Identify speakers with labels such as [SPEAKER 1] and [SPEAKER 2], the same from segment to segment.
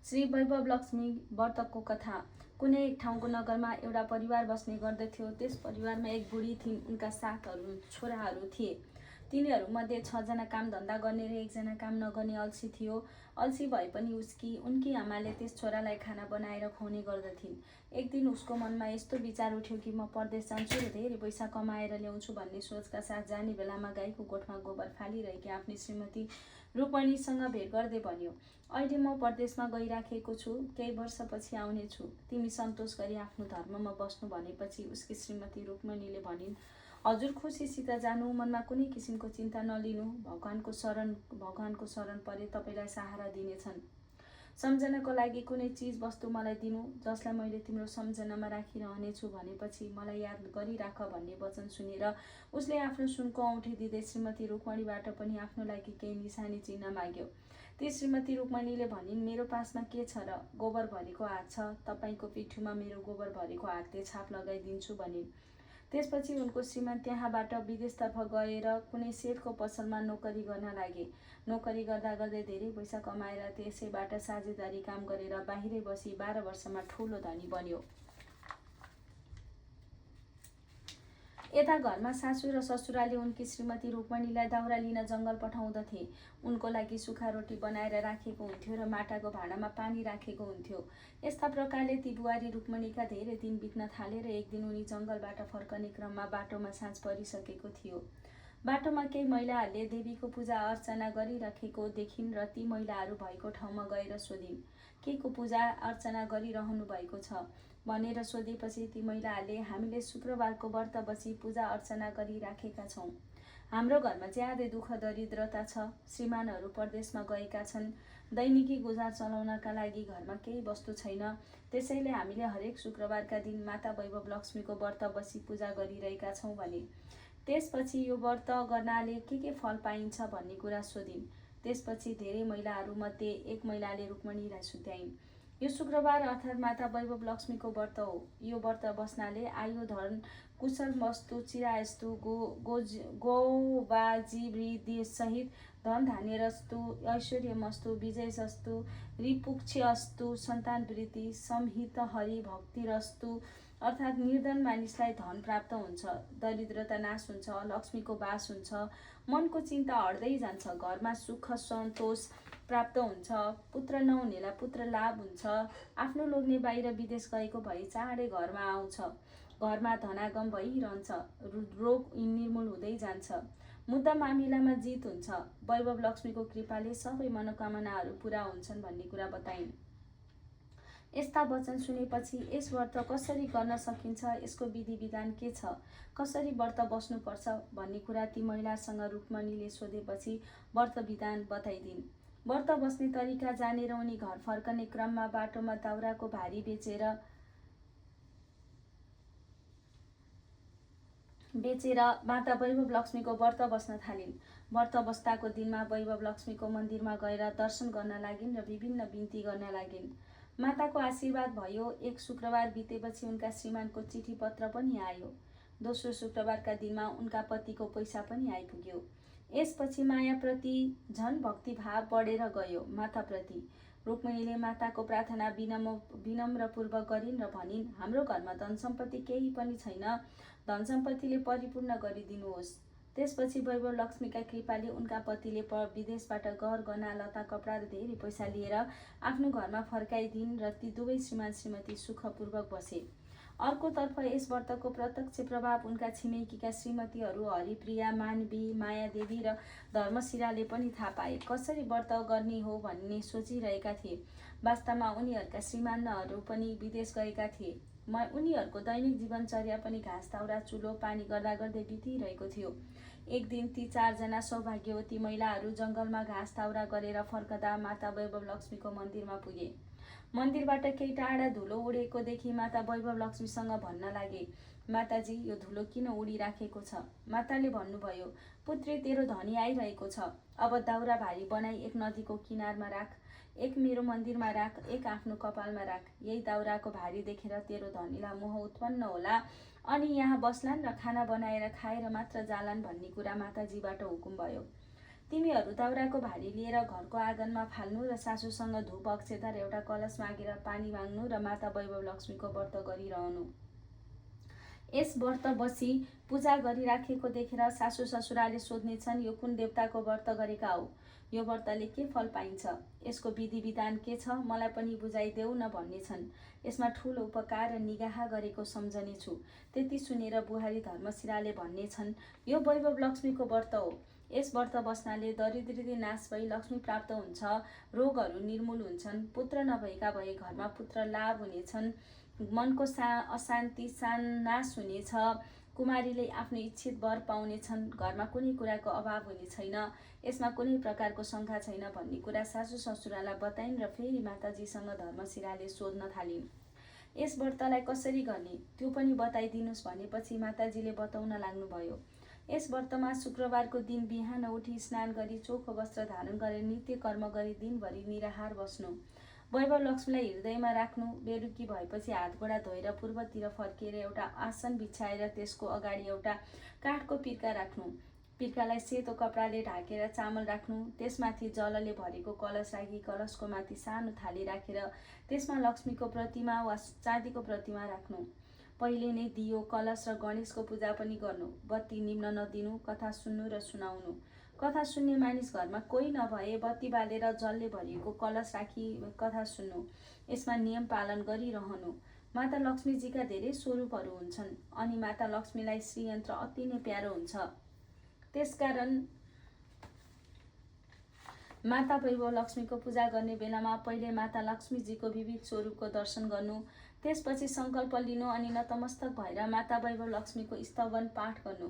[SPEAKER 1] श्री वैभव लक्ष्मी व्रतको कथा। कुनै एक ठाउँको नगरमा एउटा परिवार बस्ने गर्दथ्यो। त्यस परिवारमा एक बुढी थिइन्। उनका 7 छोराहरू थिए। तिनीहरूमध्ये 6 जना काम धन्दा गर्ने र 1 जना काम नगर्ने अल्छी थियो। अल्छी भए पनि उनकी आमाले त्यस छोरालाई खाना बनाएर खुवाउने गर्दथिन्। एक दिन उसको मनमा यस्तो विचार उठ्यो कि म परदेश जान्छु र धेरै पैसा कमाएर ल्याउँछु भन्ने सोचका साथ जाने बेलामा गाईको गोठमा गोबर फालिरहेकी आफ्नी श्रीमती रूपमणीसँग भेट गर्दै भन्यो, अहिले म परदेशमा गइराखेको छु, केही वर्षपछि आउनेछु। तिमी सन्तोष गरी आफ्नो धर्ममा बस्नु भनेपछि उसकी श्रीमती रूपमणीले भनिन्, हजुर खुसीसित जानु, मनमा कुनै किसिमको चिन्ता नलिनु, भगवानको शरण परे तपाईलाई सहारा दिनेछन्। सम्झनाको लागि कुनै चिज वस्तु मलाई दिनु, जसलाई मैले तिम्रो सम्झनामा राखिरहनेछु भनेपछि मलाई याद गरिराख भन्ने वचन सुनेर उसले आफ्नो सुनको औँठी दिँदै श्रीमती रूपमणीबाट पनि आफ्नो लागि केही निशानी चिन्ह माग्यो। ती श्रीमती रूपमणीले भनिन्, मेरो पासमा के छ र? गोबर भरेको हात छ, तपाईँको पिठ्युमा मेरो गोबर भरेको हातले छाप लगाइदिन्छु भनिन्। त्यसपछि उनको श्रीमान त्यहाँबाट विदेशतर्फ गएर कुनै सेठको पसलमा नोकरी गर्न लागे। नोकरी गर्दा गर्दै धेरै पैसा कमाएर त्यसैबाट साझेदारी काम गरेर बाहिरै बसी 12 वर्षमा ठुलो धनी बन्यो। यता घरमा सासू र ससुराले उनकी श्रीमती रूपमणीलाई दाउरा लिन जङ्गल पठाउँदथे। उनको लागि सुखा रोटी बनाएर राखेको हुन्थ्यो र माटाको भाँडामा पानी राखेको हुन्थ्यो। यस्ता प्रकारले ती बुहारी रूपमणीका धेरै दिन बित्न थाले र एक दिन उनी जङ्गलबाट फर्कने क्रममा बाटोमा साँझ परिसकेको थियो। बाटोमा केही महिलाहरूले देवीको पूजा अर्चना गरिराखेको देखिन् र ती महिलाहरू भएको ठाउँमा गएर सोधिन्, के को पूजा अर्चना गरिरहनु भएको छ भनेर सोधेपछि ती महिलाहरूले, हामीले शुक्रबारको व्रत बसी पूजा अर्चना गरिराखेका छौँ। हाम्रो घरमा ज्यादै दुःख दरिद्रता छ। श्रीमानहरू परदेशमा गएका छन्। दैनिकी गुजार चलाउनका लागि घरमा केही वस्तु छैन। त्यसैले हामीले हरेक शुक्रबारका दिन माता वैभव लक्ष्मीको व्रत बसी पूजा गरिरहेका छौँ भने। त्यसपछि यो व्रत गर्नाले के फल पाइन्छ भन्ने कुरा सोधिन्। त्यसपछि धेरै महिलाहरूमध्ये एक महिलाले रूपमणीलाई सुत्याइन्, यो शुक्रबार अर्थात् माता वैभव लक्ष्मीको व्रत हो। यो व्रत बस्नाले आयु धन कुशल वस्तु चिरायस्तु गो बाजी वृद्धि सहित धन धान्यरस्तु ऐश्वर्यमस्तु विजयस्तु रिपुक्षस्तु सन्तान वृद्धि संहित हरि भक्तिरस्तु अर्थात् निर्धन मानिसलाई धन प्राप्त हुन्छ, दरिद्रता नाश हुन्छ, लक्ष्मीको वास हुन्छ, मनको चिन्ता हट्दै जान्छ, घरमा सुख सन्तोष प्राप्त हुन्छ, पुत्र नहुनेलाई पुत्र लाभ हुन्छ, आफ्नो लोग्ने बाहिर विदेश गएको भई चाँडै घरमा आउँछ, घरमा धनागम भइरहन्छ, रोग निर्मूल हुँदै जान्छ, मुद्दा मामिलामा जित हुन्छ, वैभव लक्ष्मीको कृपाले सबै मनोकामनाहरू पूरा हुन्छन् भन्ने कुरा बताइन्। यस्ता वचन सुनेपछि यस व्रत कसरी गर्न सकिन्छ, यसको विधि विधान के छ, कसरी व्रत बस्नुपर्छ भन्ने कुरा ती महिलासँग रूपमणीले सोधेपछि व्रत विधान बताइदिन्। व्रत बस्ने तरिका जानेर उनी घर फर्कने क्रममा बाटोमा दाउराको भारी बेचेर माता वैभव लक्ष्मीको व्रत बस्न थालिन्। व्रत बस्दाको दिनमा वैभव लक्ष्मीको मन्दिरमा गएर दर्शन गर्न लागिन् र विभिन्न बिन्ती गर्न लागिन्। माताको आशीर्वाद भयो। एक शुक्रबार बितेपछि उनका श्रीमानको चिठी पत्र पनि आयो। दोस्रो शुक्रबारका दिनमा उनका पतिको पैसा पनि आइपुग्यो। यसपछि मायाप्रति झन भक्तिभाव बढेर गयो। माताप्रति रूपमणीले माताको प्रार्थना विनम्रपूर्वक गरिन् र भनिन्, हाम्रो घरमा धन सम्पत्ति केही पनि छैन, धन सम्पत्तिले परिपूर्ण गरिदिनुहोस्। त्यसपछि वैभव लक्ष्मीका कृपाले उनका पतिले विदेशबाट गहर गहना लता कपडा र धेरै पैसा लिएर आफ्नो घरमा फर्काइदिन् र ती दुवै श्रीमान श्रीमती सुखपूर्वक बसे। अर्कोतर्फ यस व्रतको प्रत्यक्ष प्रभाव उनका छिमेकीका श्रीमतीहरू हरिप्रिया, मानवी, मायादेवी र धर्मशिराले पनि थाहा पाए। कसरी व्रत गर्ने हो भन्ने सोचिरहेका थिए। वास्तवमा उनीहरूका श्रीमानहरू पनि विदेश गएका थिए। उनीहरूको दैनिक जीवनचर्या पनि घाँस दाउरा चुलो पानी गर्दा गर्दै बितिरहेको थियो। एक दिन ती 4 जना सौभाग्यवती महिलाहरू जङ्गलमा घाँस दाउरा गरेर फर्कदा माता वैभव लक्ष्मीको मन्दिरमा पुगे। मन्दिरबाट केही टाढा धुलो उडेको देखि माता वैभव लक्ष्मीसँग भन्न लागे, माताजी, यो धुलो किन उडिराखेको छ? माताले भन्नुभयो, पुत्री, तेरो धनी आइरहेको छ। अब दाउरा भारी बनाई एक नदीको किनारमा राख, एक मेरो मन्दिरमा राख, एक आफ्नो कपालमा राख। यही दाउराको भारी देखेर तेरो धनीलाई मोह उत्पन्न होला अनि यहाँ बस्लान् र खाना बनाएर खाएर मात्र जालान् भन्ने कुरा माताजीबाट हुकुम भयो। तिमीहरू दाउराको भारी लिएर घरको आँगनमा फाल्नु र सासूसँग धूप अक्षता र एउटा कलश मागेर पानी माग्नु र माता वैभव लक्ष्मीको व्रत गरिरहनु। यस व्रत बसी पूजा गरिराखेको देखेर सासू ससुराले सोध्नेछन्, यो कुन देवताको व्रत गरेका हो? यो व्रतले के फल पाइन्छ? यसको विधि विधान के छ? मलाई पनि बुझाइदेऊ न भन्नेछन्। यसमा ठुलो उपकार र निगाह गरेको सम्झनेछु। त्यति सुनेर बुहारी धर्मशिलाले भन्नेछन्, यो वैभव लक्ष्मीको व्रत हो। यस व्रत बस्नाले दरिद्रता नाश भई लक्ष्मी प्राप्त हुन्छ, रोगहरू निर्मूल हुन्छन्, पुत्र नभएका भए घरमा पुत्र लाभ हुनेछन्, मनको अशान्ति नाश हुनेछ, कुमारीले आफ्नो इच्छित वर पाउनेछन्, घरमा कुनै कुराको अभाव हुने छैन, यसमा कुनै प्रकारको शङ्का छैन भन्ने कुरा सासू ससुरालाई बताइन् र फेरि माताजीसँग धर्मशिलाले सोध्न थालिन्। यस व्रतलाई कसरी गर्ने त्यो पनि बताइदिनुहोस् भनेपछि माताजीले बताउन लाग्नुभयो। यस व्रतमा शुक्रबारको दिन बिहान उठी स्नान गरी चोखो वस्त्र धारण गरेर नित्य कर्म गरी दिनभरि निराहार बस्नु, वैभव लक्ष्मीलाई हृदयमा राख्नु, बेलुकी भएपछि हात गोडा धोएर पूर्वतिर फर्किएर एउटा आसन बिछाएर त्यसको अगाडि एउटा काठको पिर्का राख्नु, पिर्कालाई सेतो कपडाले ढाकेर चामल राख्नु, त्यसमाथि जलले भरेको कलश राखी कलशको माथि सानो थाली राखेर त्यसमा लक्ष्मीको प्रतिमा वा चाँदीको प्रतिमा राख्नु, पहिले नै दियो कलश र गणेशको पूजा पनि गर्नु, बत्ती निम्न नदिनु, कथा सुन्नु र सुनाउनु। कथा सुन्ने मानिस घरमा कोही नभए बत्ती बालेर जलले भरिएको कलश राखी कथा सुन्नु, यसमा नियम पालन गरिरहनु। माता लक्ष्मीजीका धेरै स्वरूपहरू हुन्छन् अनि माता लक्ष्मीलाई श्रीयन्त्र अति नै प्यारो हुन्छ। त्यसकारण माता वैभव लक्ष्मीको पूजा गर्ने बेलामा पहिले माता लक्ष्मीजीको विविध स्वरूपको दर्शन गर्नु, त्यसपछि सङ्कल्प लिनु अनि नतमस्तक भएर माता वैभव लक्ष्मीको स्तवन पाठ गर्नु।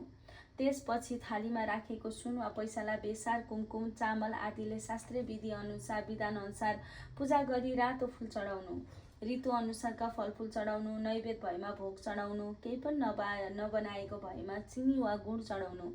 [SPEAKER 1] त्यसपछि थालीमा राखेको सुन वा पैसालाई बेसार, कुमकुम, चामल आदिले शास्त्रीय विधि अनुसार विधान अनुसार पूजा गरी रातो फुल चढाउनु, ऋतु अनुसारका फलफुल चढाउनु, नैवेद्य भएमा भोग चढाउनु, केही पनि नबनाएको भएमा चिनी वा गुड चढाउनु।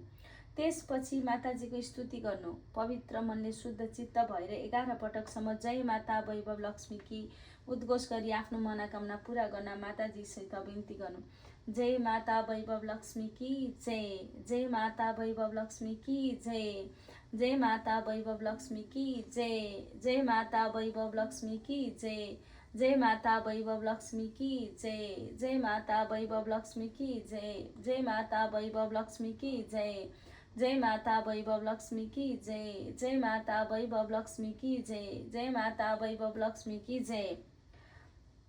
[SPEAKER 1] त्यसपछि माताजीको स्तुति गर्नु, पवित्र मनले शुद्ध चित्त भएर 11 पटकसम्म जय माता वैभव लक्ष्मी की उद्घोष गरी आफ्नो मनोकामना पूरा गर्न माताजीसित विन्ती गर्नु। जय माता वैभव लक्ष्मी की जय, जय माता वैभव लक्ष्मी की जय, जय माता वैभव लक्ष्मी की जय, जय माता वैभव लक्ष्मी की जय, जय माता वैभव लक्ष्मी की जय, जय माता वैभव लक्ष्मी की जय, जय माता वैभव लक्ष्मी की जय, जय माता वैभव लक्ष्मी की जय, जय माता वैभव लक्ष्मी की जय, जय माता वैभव लक्ष्मी की जय।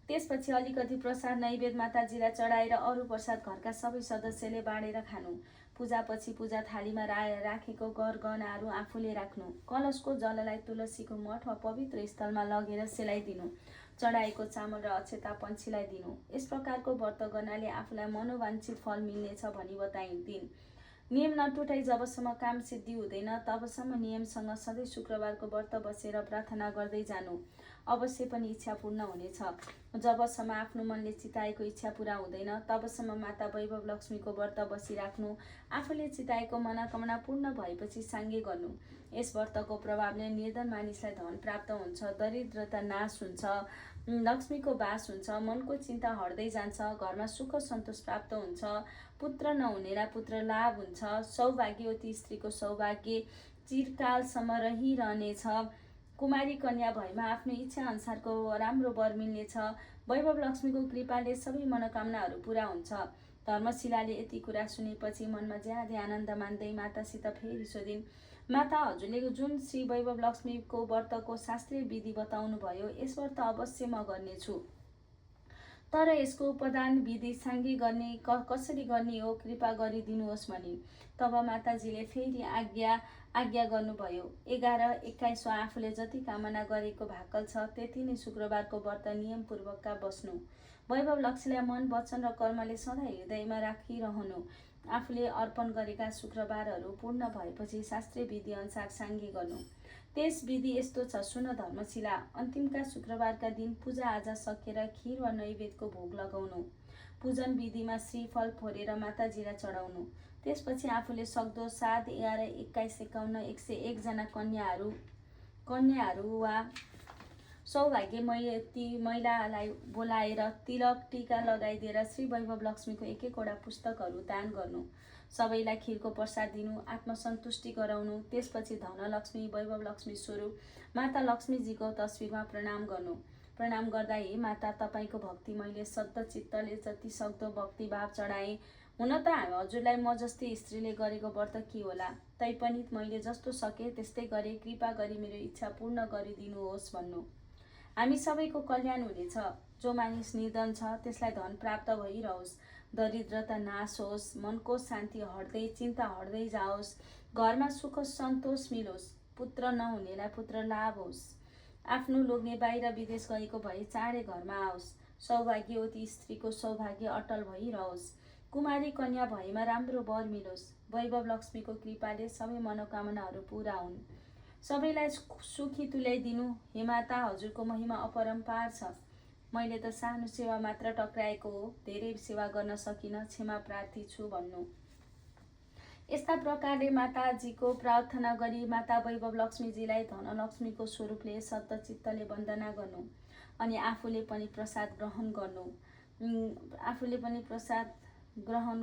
[SPEAKER 1] त्यसपछि अलिकति प्रसाद नैवेद्य माताजीलाई चढाएर अरू प्रसाद घरका सबै सदस्यले बाँडेर खानु। पूजापछि पूजा थालीमा राखेको गरगहनाहरू आफूले राख्नु, कलशको जललाई तुलसीको मठ वा पवित्र स्थलमा लगेर सेलाइदिनु, चढाएको चामल र अक्षता पन्छीलाई दिनु। यस प्रकारको व्रत गर्नाले आफूलाई मनोवाञ्छित फल मिल्नेछ भनी बताइदिन्। नियम नटुटाई जबसम्म काम सिद्धि हुँदैन तबसम्म नियमसँग सधैँ शुक्रबारको व्रत बसेर प्रार्थना गर्दै जानु, अवश्य पनि इच्छा पूर्ण हुनेछ। जबसम्म आफ्नो मनले चिताएको इच्छा पूरा हुँदैन तबसम्म माता वैभव लक्ष्मीको व्रत बसिराख्नु, आफूले चिताएको मनोकामना पूर्ण भएपछि साङ्गे गर्नु। यस व्रतको प्रभावले निर्धन मानिसलाई धन प्राप्त हुन्छ, दरिद्रता नाश हुन्छ, लक्ष्मीको बास हुन्छ, मनको चिन्ता हट्दै जान्छ, घरमा सुख सन्तोष प्राप्त हुन्छ, पुत्र नहुनेलाई पुत्र लाभ हुन्छ, सौभाग्यवती स्त्रीको सौभाग्य चिरकालसम्म रहिरहनेछ, कुमारी कन्या भएमा आफ्नो इच्छा अनुसारको राम्रो वर मिल्नेछ, वैभव लक्ष्मीको कृपाले सबै मनोकामनाहरू पूरा हुन्छ। धर्मशिलाले यति कुरा सुनेपछि मनमा ज्यादै आनन्द मान्दै मातासित फेरि सोधिन्, माता हजुरले जुन श्री वैभव लक्ष्मीको व्रतको शास्त्रीय विधि बताउनु भयो यस व्रत अवश्य म गर्नेछु, तर यसको उपदान विधि साङ्गे गर्ने कसरी गर्ने हो कृपा गरिदिनुहोस् भनिन्। तब माताजीले फेरि आज्ञा गर्नुभयो। 11-21 आफूले जति कामना गरेको भाकल छ त्यति नै शुक्रबारको व्रत नियमपूर्वकका बस्नु, वैभव लक्ष्मीलाई मन वचन र कर्मले सधैँ हृदयमा राखिरहनु, आफूले अर्पण गरेका शुक्रबारहरू पूर्ण भएपछि शास्त्रीय विधि अनुसार साङ्गे गर्नु। त्यस विधि यस्तो छ, सुन धर्मशिला। अन्तिमका शुक्रबारका दिन पूजा आजा सकेर खीर वा नैवेद्यको भोग लगाउनु, पूजन विधिमा श्रीफल फोरेर माताजीलाई चढाउनु, त्यसपछि आफूले सक्दो 7, 11, 21, 51, 101 जना कन्याहरू वा सौभाग्यमती महिलालाई बोलाएर तिलक टीका लगाइदिएर श्री वैभव लक्ष्मीको एक एकवटा पुस्तकहरू दान गर्नु, सबैलाई खिरको प्रसाद दिनु, आत्मसन्तुष्टि गराउनु, त्यसपछि धनलक्ष्मी वैभव लक्ष्मी स्वरूप माता लक्ष्मीजीको तस्बिरमा प्रणाम गर्नु। प्रणाम गर्दा हे माता, तपाईँको भक्ति मैले शुद्ध चित्तले जति सक्दो भक्तिभाव चढाएँ। हुन त हजुरलाई म जस्तै स्त्रीले गरेको व्रत के होला, तैपनि मैले जस्तो सके त्यस्तै गरे, कृपा गरी मेरो इच्छा पूर्ण गरिदिनुहोस् भन्नु। हामी सबैको कल्याण हुनेछ। जो मानिस निर्धन छ त्यसलाई धन प्राप्त भइरहोस्, दरिद्रता नाश होस्, मनको शान्ति हट्दै चिन्ता हट्दै जाओस्, घरमा सुख सन्तोष मिलोस्, पुत्र नहुनेलाई पुत्र लाभ होस्, आफ्नो लोग्ने बाहिर विदेश गएको भए चाँडै घरमा आओस्, सौभाग्यवती स्त्रीको सौभाग्य अटल भइरहोस्, कुमारी कन्या भएमा राम्रो वर मिलोस्, वैभव लक्ष्मीको कृपाले सबै मनोकामनाहरू पूरा हुन्, सबैलाई सुखी तुल्याइदिनु। हे माता, हजुरको महिमा अपरम्पार छ। मैले त सानो सेवा मात्र टक्राएको हो, धेरै सेवा गर्न सकिनँ, क्षमा प्रार्थी छु भन्नु। यस्ता प्रकारले माताजीको प्रार्थना गरी माता वैभव लक्ष्मीजीलाई धनलक्ष्मीको स्वरूपले सत्तचित्तले वन्दना गर्नु अनि आफूले पनि प्रसाद ग्रहण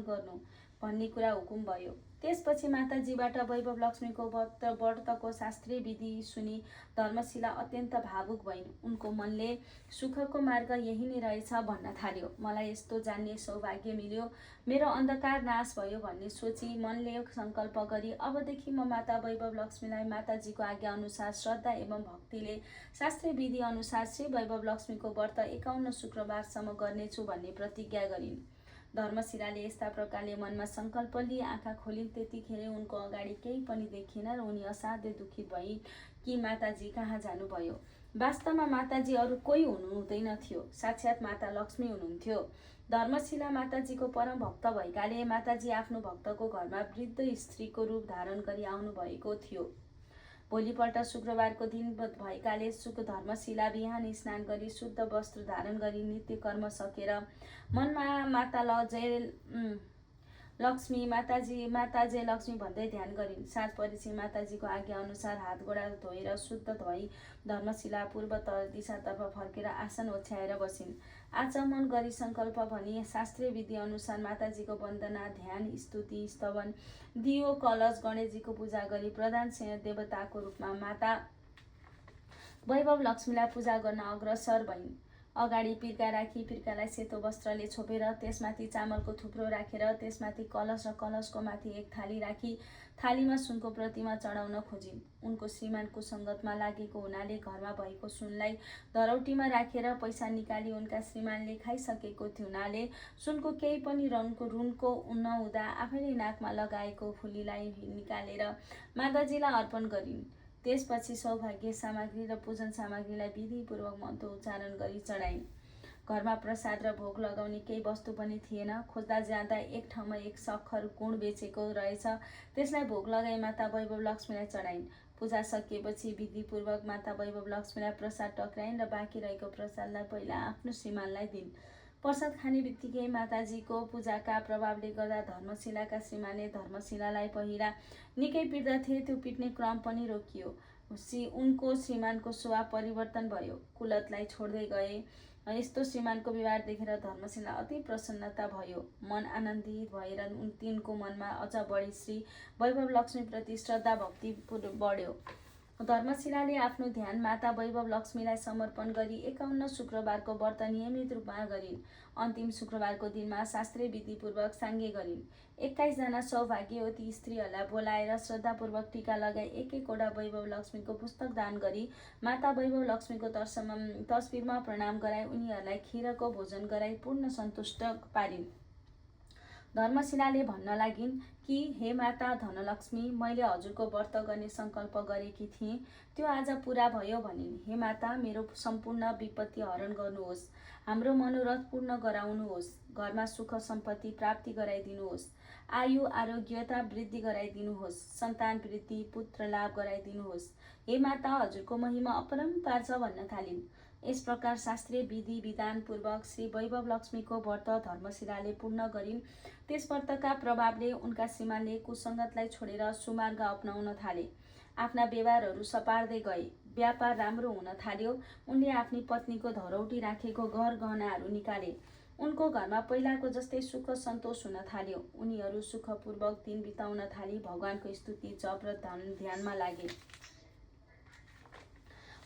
[SPEAKER 1] गर्नु भन्ने कुरा हुकुम भयो। त्यसपछि माताजीबाट वैभव लक्ष्मीको व्रतको शास्त्रीय विधि सुनि धर्मशिला अत्यन्त भावुक भइन्। उनको मनले सुखको मार्ग यही नै रहेछ भन्न थाल्यो। मलाई यस्तो जान्ने सौभाग्य मिल्यो, मेरो अन्धकार नाश भयो भन्ने सोची मनले सङ्कल्प गरी अबदेखि म माता वैभव लक्ष्मीलाई माताजीको आज्ञा अनुसार श्रद्धा एवं भक्तिले शास्त्रीय विधि अनुसार श्री वैभव लक्ष्मीको व्रत 51 शुक्रबारसम्म गर्नेछु भन्ने प्रतिज्ञा गरिन्। धर्मशिलाले यस्ता प्रकारले मनमा सङ्कल्प लिई आँखा खोलिन्। त्यतिखेर उनको अगाडि केही पनि देखिन र उनी असाध्य दुखित भइन् कि माताजी कहाँ जानुभयो। वास्तवमा माताजी अरू कोही हुनुहुँदैन थियो, साक्षात् माता लक्ष्मी हुनुहुन्थ्यो। धर्मशिला माताजीको परम भक्त भएकाले माताजी आफ्नो भक्तको घरमा वृद्ध स्त्रीको रूप धारण गरी आउनु भएको थियो। भोलिपल्ट शुक्रबारको दिन भएकाले धर्मशिला बिहान स्नान गरी शुद्ध वस्त्र धारण गरी नित्य कर्म सकेर मनमा माता लक्ष्मी माताजे लक्ष्मी भन्दै ध्यान गरिन्। साँझ परेपछि माताजीको आज्ञा अनुसार हात गोडा धोएर शुद्ध भई धर्मशिला पूर्वतर दिशातर्फ फर्केर आसन ओछ्याएर बसिन्। आचमन गरी सङ्कल्प भनी शास्त्रीय विधि अनुसार माताजीको वन्दना, ध्यान, स्तुति, स्तवन, दियो, कलश, गणेशजीको पूजा गरी प्रधान देवताको रूपमा माता वैभव लक्ष्मीलाई पूजा गर्न अग्रसर भइन्। अगाडि पिर्का राखी पिर्कालाई सेतो वस्त्रले छोपेर त्यसमाथि चामलको थुप्रो राखेर त्यसमाथि कलश र कलशको माथि एक थाली राखी थालीमा सुनको प्रतिमा चढाउन खोजिन्। उनको श्रीमान कुसङ्गतमा लागेको हुनाले घरमा भएको सुनलाई धरौटीमा राखेर पैसा निकाली उनका श्रीमानले खाइसकेको हुनाले सुनको केही पनि ऋणको नहुँदा आफैले नाकमा लगाएको फुलीलाई निकालेर माताजीलाई अर्पण गरिन्। त्यसपछि सौभाग्य सामग्री र पूजन सामग्रीलाई विधिपूर्वक मन्त्र उच्चारण गरी चढाइन्। घरमा प्रसाद र भोग लगाउने केही वस्तु पनि थिएन। खोज्दा जाँदा एक ठाउँमा एक सक्खर गुण बेचेको रहेछ, त्यसलाई भोग लगाई माता वैभव लक्ष्मीलाई चढाइन्। पूजा सकिएपछि विधिपूर्वक माता वैभव लक्ष्मीलाई प्रसाद टक्राइन् र बाँकी रहेको प्रसादलाई पहिला आफ्नो श्रीमानलाई दिन्। प्रसाद खाने बित्तिकै माताजीको पूजाका प्रभावले गर्दा धर्मशिलाका श्रीमानले धर्मशिलालाई पहिला निकै पिट्दथे, त्यो पिट्ने क्रम पनि रोकियो। उनको श्रीमानको स्वभाव परिवर्तन भयो, कुलतलाई छोड्दै गए। यस्तो श्रीमानको व्यवहार देखेर धर्मशिला अति प्रसन्नता भयो। मन आनन्दित भएर तिनको मनमा अझ बढी श्री वैभव लक्ष्मीप्रति श्रद्धा भक्ति बढ्यो। धर्मशिलाले आफ्नो ध्यान माता वैभव लक्ष्मीलाई समर्पण गरी 51 शुक्रबारको व्रत नियमित रूपमा गरिन्। अन्तिम शुक्रबारको दिनमा शास्त्रीय विधिपूर्वक साङ्गे गरिन्। 21 जना सौभाग्यवती स्त्रीहरूलाई बोलाएर श्रद्धापूर्वक टीका लगाई एक एकवटा वैभव लक्ष्मीको पुस्तक दान गरी माता वैभव लक्ष्मीको तस्बिरमा प्रणाम गराई उनीहरूलाई खिरको भोजन गराई पूर्ण सन्तुष्ट पारिन्। धर्मशिलाले भन्न लागिन् कि हे माता धनलक्ष्मी, मैले हजुरको व्रत गर्ने सङ्कल्प गरेकी थिएँ, त्यो आज पुरा भयो भनिन्। हे माता, मेरो सम्पूर्ण विपत्ति हरण गर्नुहोस्, हाम्रो मनोरथ पूर्ण गराउनुहोस्, घरमा सुख सम्पत्ति प्राप्ति गराइदिनुहोस्, आयु आरोग्यता वृद्धि गराइदिनुहोस्, सन्तान वृद्धि पुत्र लाभ गराइदिनुहोस्। हे माता, हजुरको महिमा अपरम्पार छ भन्न थालिन्। यस प्रकार शास्त्रीय विधि विधान पूर्वक श्री वैभव लक्ष्मीको व्रत धर्मशिलाले पूर्ण गरिन्। त्यस व्रतका प्रभावले उनका श्रीमानले कुसङ्गतलाई छोडेर सुमार्ग अपनाउन थाले। आफ्ना व्यवहारहरू सपार्दै गए। व्यापार राम्रो हुन थाल्यो। उनले आफ्नी पत्नीको धरौटी राखेको घर गहनाहरू निकाले। उनको घरमा पहिलाको जस्तै सुख सन्तोष हुन थाल्यो। उनीहरू सुखपूर्वक दिन बिताउन थाली भगवानको स्तुति जप र ध्यानमा लागे।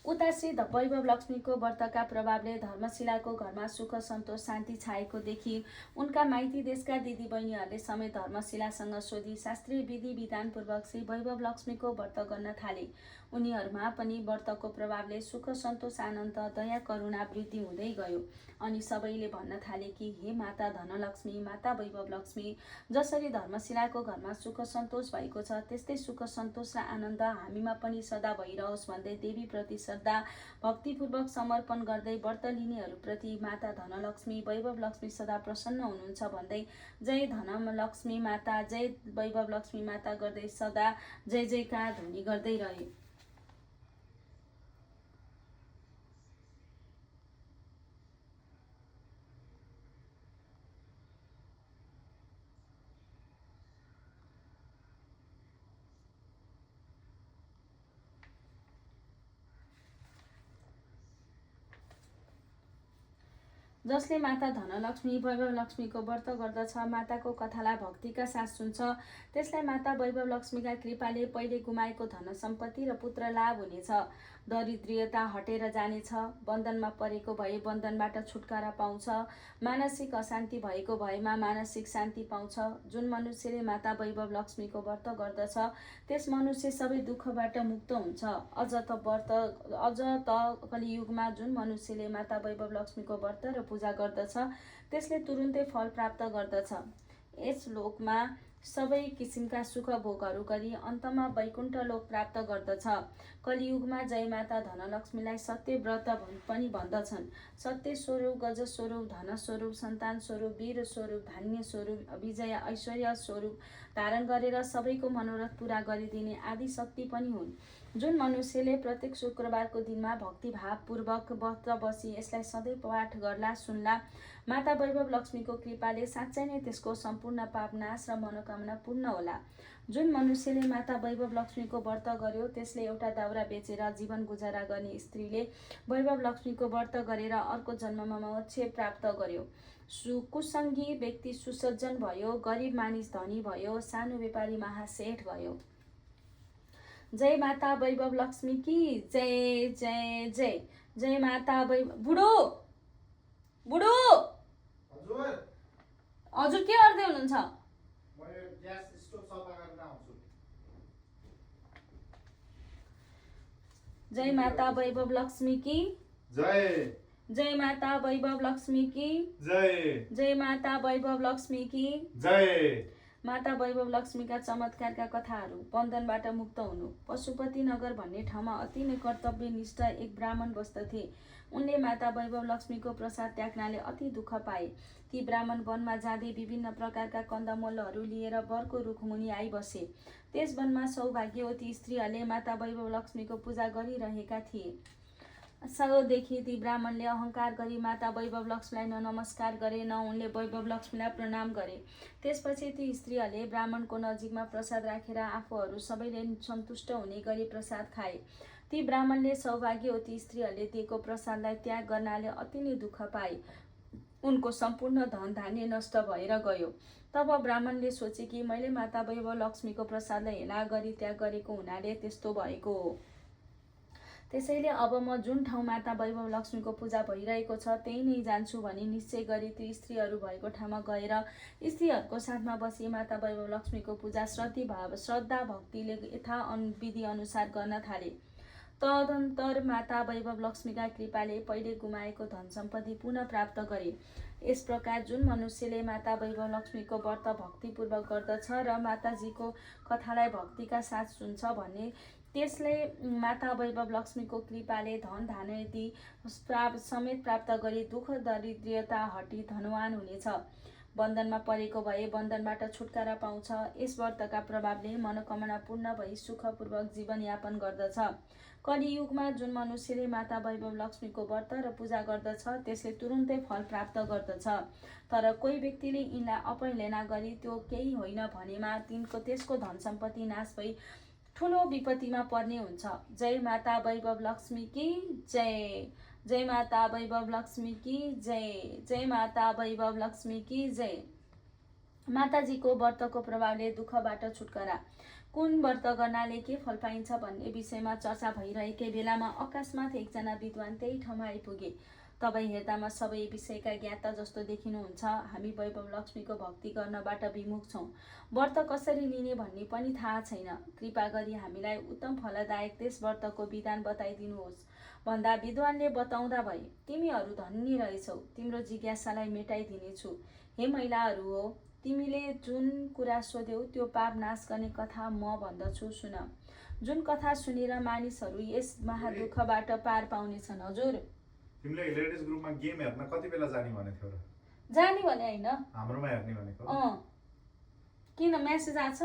[SPEAKER 1] उता श्री वैभव लक्ष्मीको व्रतका प्रभावले धर्मशिलाको घरमा सुख सन्तोष शान्ति छाएको देखि उनका माइती देशका दिदीबहिनीहरूले समेत धर्मशिलासँग सोधी शास्त्रीय विधि विधानपूर्वक श्री वैभव लक्ष्मीको व्रत गर्न थाले। उनीहरूमा पनि व्रतको प्रभावले सुख सन्तोष आनन्द दया करुणा वृद्धि हुँदै गयो। अनि सबैले भन्न थाले कि हे माता धनलक्ष्मी, माता वैभव लक्ष्मी, जसरी धर्मशिलाको घरमा सुख सन्तोष भएको छ त्यस्तै सुख सन्तोष र आनन्द हामीमा पनि सदा भइरहोस् भन्दै देवीप्रति श्रद्धा भक्तिपूर्वक समर्पण गर्दै व्रत लिनेहरूप्रति माता धनलक्ष्मी वैभव लक्ष्मी सदा प्रसन्न हुनुहुन्छ भन्दै जय धनलक्ष्मी माता, जय वैभव लक्ष्मी माता गर्दै सदा जय जयकार ध्वनि गर्दै रहे। जसले माता धनलक्ष्मी वैभव लक्ष्मीको व्रत गर्दछ, माताको कथालाई भक्तिका साथ सुन्छ, त्यसलाई माता वैभव लक्ष्मीका कृपाले पहिले गुमाएको धन सम्पत्ति र पुत्र लाभ हुनेछ। दरिद्रता हटेर जानेछ। बन्धनमा परेको भए बन्धनबाट छुटकारा पाउँछ। मानसिक अशान्ति भएको भएमा मानसिक शान्ति पाउँछ। जुन मनुष्यले माता वैभव लक्ष्मीको व्रत गर्दछ त्यस मनुष्य सबै दुःखबाट मुक्त हुन्छ। अझ त कलियुगमा जुन मनुष्यले माता वैभव लक्ष्मीको व्रत र पूजा गर्दछ त्यसले तुरुन्तै फल प्राप्त गर्दछ। यस लोकमा सबै किसिमका सुख भोगहरू गरी अन्तमा वैकुण्ठ लोक प्राप्त गर्दछ। कलियुगमा जय माता धनलक्ष्मीलाई सत्य व्रत पनि भन्दछन्। सत्य स्वरूप, गज स्वरूप, धन स्वरूप, सन्तान स्वरूप, वीर स्वरूप, धान्य स्वरूप, विजय ऐश्वर्य स्वरूप धारण गरेर सबैको मनोरथ पूरा गरिदिने आदि शक्ति पनि हुन्। जुन मनुष्यले प्रत्येक शुक्रबारको दिनमा भक्तिभावपूर्वक व्रत बसी यसलाई सधैँ पाठ गर्ला सुन्ला, माता वैभव लक्ष्मीको कृपाले साँच्चै नै त्यसको सम्पूर्ण पाप नाश र मनोकामना पूर्ण होला। जुन मनुष्यले माता वैभव लक्ष्मीको व्रत गर्यो त्यसले एउटा दाउरा बेचेर जीवन गुजारा गर्ने स्त्रीले वैभव लक्ष्मीको व्रत गरेर अर्को जन्ममा मोक्ष प्राप्त गर्यो। कुसङ्गी व्यक्ति सुसज्जन भयो, गरिब मानिस धनी भयो, सानो व्यापारी महासेठ भयो। जय माता वैभव लक्ष्मी की जय जय जय। जय माता वैभव। बुढो हजुर के गर्दै हुनुहुन्छ? जय माता वैभव लक्ष्मी की
[SPEAKER 2] जय।
[SPEAKER 1] जय माता वैभव लक्ष्मी की
[SPEAKER 2] जय।
[SPEAKER 1] जय माता वैभव लक्ष्मी की
[SPEAKER 2] जय।
[SPEAKER 1] माता वैभव लक्ष्मीका चमत्कारका कथाहरू। बन्धनबाट मुक्त हुनु। पशुपति नगर भन्ने ठाउँमा अति नै कर्तव्यनिष्ठ एक ब्राह्मण बस्दथे। उनले माता वैभव लक्ष्मीको प्रसाद त्याग्नाले अति दुःख पाए। ती ब्राह्मण वनमा जाँदै विभिन्न प्रकारका कन्दमूलहरू लिएर वरको रुखमुनि आइबसे। त्यस वनमा सौभाग्यवती स्त्रीहरूले माता वैभव लक्ष्मीको पूजा गरिरहेका थिए। सानोदेखि ती ब्राह्मणले अहङ्कार गरी माता वैभव लक्ष्मीलाई न नमस्कार गरे न उनले वैभव लक्ष्मीलाई प्रणाम गरे। त्यसपछि ती स्त्रीहरूले ब्राह्मणको नजिकमा प्रसाद राखेर आफूहरू सबैले सन्तुष्ट हुने गरी प्रसाद खाए। ती ब्राह्मणले सौभाग्यवती स्त्रीहरूले दिएको प्रसादलाई त्याग गर्नाले अति नै दुःख पाए। उनको सम्पूर्ण धन धान्य नष्ट भएर गयो। तब ब्राह्मणले सोचे कि मैले माता वैभव लक्ष्मीको प्रसादलाई हेला गरी त्याग गरेको हुनाले त्यस्तो भएको हो। त्यसैले अब म जुन ठाउँ माता वैभव लक्ष्मीको पूजा भइरहेको छ त्यही नै जान्छु भनी निश्चय गरी ती स्त्रीहरू भएको ठाउँमा गएर स्त्रीहरूको साथमा बसी माता वैभव लक्ष्मीको पूजा श्रद्धा भक्तिले यथा विधि अनुसार गर्न थाले। तदन्तर माता वैभव लक्ष्मीका कृपाले पहिले गुमाएको धन सम्पत्ति पुनः प्राप्त गरे। यस प्रकार जुन मनुष्यले माता वैभव लक्ष्मीको व्रत भक्तिपूर्वक गर्दछ र माताजीको कथालाई भक्तिका साथ सुन्छ भने त्यसले माता वैभव लक्ष्मीको कृपाले धन धान्यादि समेत प्राप्त गरी दुःख दरिद्रता हटी धनवान हुनेछ। बन्धनमा परेको भए बन्धनबाट छुटकारा पाउँछ। यस व्रतका प्रभावले मनोकामना पूर्ण भई सुखपूर्वक जीवनयापन गर्दछ। कलियुगमा जुन मनुष्यले माता वैभव लक्ष्मीको व्रत र पूजा गर्दछ त्यसले तुरुन्तै फल प्राप्त गर्दछ। तर कोही व्यक्तिले यिनलाई अपहेलना गरी त्यो केही होइन भनेमा त्यसको धन सम्पत्ति नाश भई ठुलो विपत्तिमा पर्ने हुन्छ। जय माता वैभव लक्ष्मी की जय। जय माता वैभव लक्ष्मी की जय। जय माता वैभव लक्ष्मी की जय। माताजीको व्रतको प्रभावले दुःखबाट छुटकारा। कुन व्रत गर्नाले के फल पाइन्छ भन्ने विषयमा चर्चा भइरहेकै बेलामा अकस्मात एकजना विद्वान त्यही ठाउँमा आइपुगे। तपाईँ हेर्दामा सबै विषयका ज्ञाता जस्तो देखिनुहुन्छ। हामी वैभव लक्ष्मीको भक्ति गर्नबाट विमुख छौँ। व्रत कसरी लिने भन्ने पनि थाहा छैन। कृपा गरी हामीलाई उत्तम फलदायक त्यस व्रतको विधान बताइदिनुहोस् भन्दा विद्वानले बताउँदा भए, तिमीहरू धन्य रहेछौ, तिम्रो जिज्ञासालाई मेटाइदिनेछु। हे महिलाहरू हो, तिमीले जुन कुरा सोध्यौ त्यो पाप नाश गर्ने कथा म भन्दछु, सुन। जुन कथा सुनेर मानिसहरू यस महादुःखबाट पार पाउनेछन्। हजुर,
[SPEAKER 2] तिमीले लेडिज ग्रुपमा गेम हेर्न कति बेला जाने भनेको र?
[SPEAKER 1] जाने भने होइन,
[SPEAKER 2] हाम्रोमा हेर्ने भनेको।
[SPEAKER 1] किन मेसेज आछ?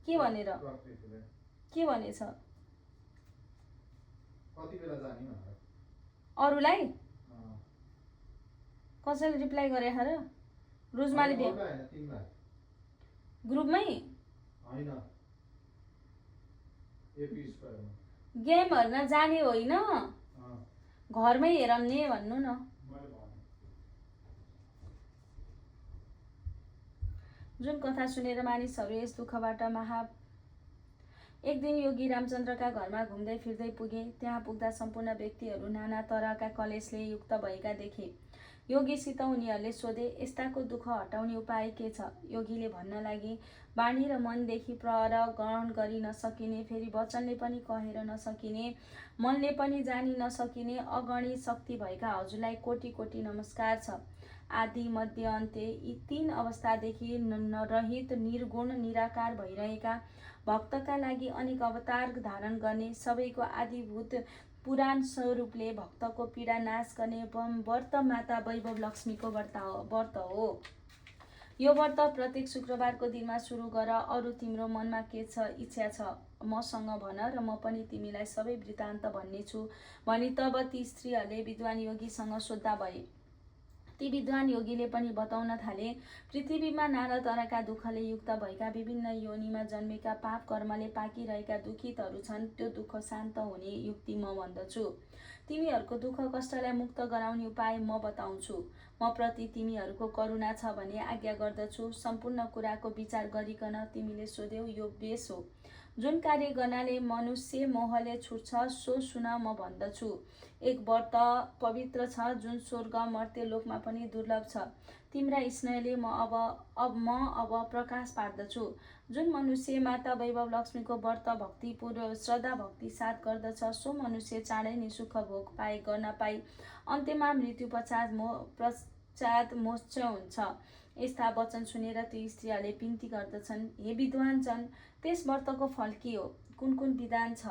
[SPEAKER 1] के भनेर? के भनेछ?
[SPEAKER 2] कति बेला जाने भनेर?
[SPEAKER 1] अरूलाई कसैले रिप्लाई गरे र? रुजमाले ग्रुपमै गेम हेर्न जाने होइन, घरमै हेरम्ने भन्नु न। जुन कथा सुनेर मानिसहरू यस दुःखबाट एक दिन योगी रामचन्द्रका घरमा घुम्दै फिर्दै पुगे। त्यहाँ पुग्दा सम्पूर्ण व्यक्तिहरू नाना तरहका कलेशले युक्त भएका देखे। योगीसित उनीहरूले सोधे, यस्ताको दुःख हटाउने उपाय के छ? योगीले भन्न लागे, वाणी र मनदेखि पर ग्रहण गरी नसकिने, फेरि वचनले पनि कहेर नसकिने, मनले पनि जानी नसकिने अगणित शक्ति भएका हजुरलाई कोटि कोटि नमस्कार छ। आदि मध्य अन्त्य यी 3 अवस्थादेखि रहित निर्गुण निराकार भइरहेका, भक्तका लागि अनेक अवतार धारण गर्ने, सबैको आदिभूत पुराण स्वरूपले भक्तको पीडा नाश गर्ने व्रत माता वैभव लक्ष्मीको व्रत हो। यो व्रत प्रत्येक शुक्रबारको दिनमा सुरु गर। अरू तिम्रो मनमा के छ, इच्छा छ मसँग भन र म पनि तिमीलाई सबै वृत्तान्त भन्नेछु भनी तब ती स्त्रीहरूले विद्वान योगीसँग सोद्धा भए। ती विद्वान योगीले पनि बताउन थाले, पृथ्वीमा नाना तरहका दुःखले युक्त भएका, विभिन्न योनिमा जन्मेका, पाप कर्मले पाकिरहेका दुखितहरू छन्। त्यो दुःख शान्त हुने युक्ति म भन्दछु। तिमीहरूको दुःख कष्टलाई मुक्त गराउने उपाय म बताउँछु। म प्रति तिमीहरूको करुणा छ भने आज्ञा गर्दछु। सम्पूर्ण कुराको विचार गरिकन तिमीले सोध्यौ यो बेस हो। जुन कार्य गर्नाले मनुष्य मोहले छुट्छ सो सुन म भन्दछु। एक व्रत पवित्र छ जुन स्वर्ग मर्त्य लोकमा पनि दुर्लभ छ। तिम्रा स्नेहले म अब प्रकाश पार्दछु। जुन मनुष्य माता वैभव लक्ष्मीको व्रत भक्तिपूर्वक श्रद्धा भक्ति साथ गर्दछ सो मनुष्य चाँडै नै सुख भोग गर्न पाई अन्त्यमा मृत्यु पश्चात मोक्ष हुन्छ। यस्ता वचन सुनेर ती स्त्रीहरूले बिन्ती गर्दछन्, हे विद्वान जन, त्यस व्रतको फल के हो? कुन कुन विधान छ?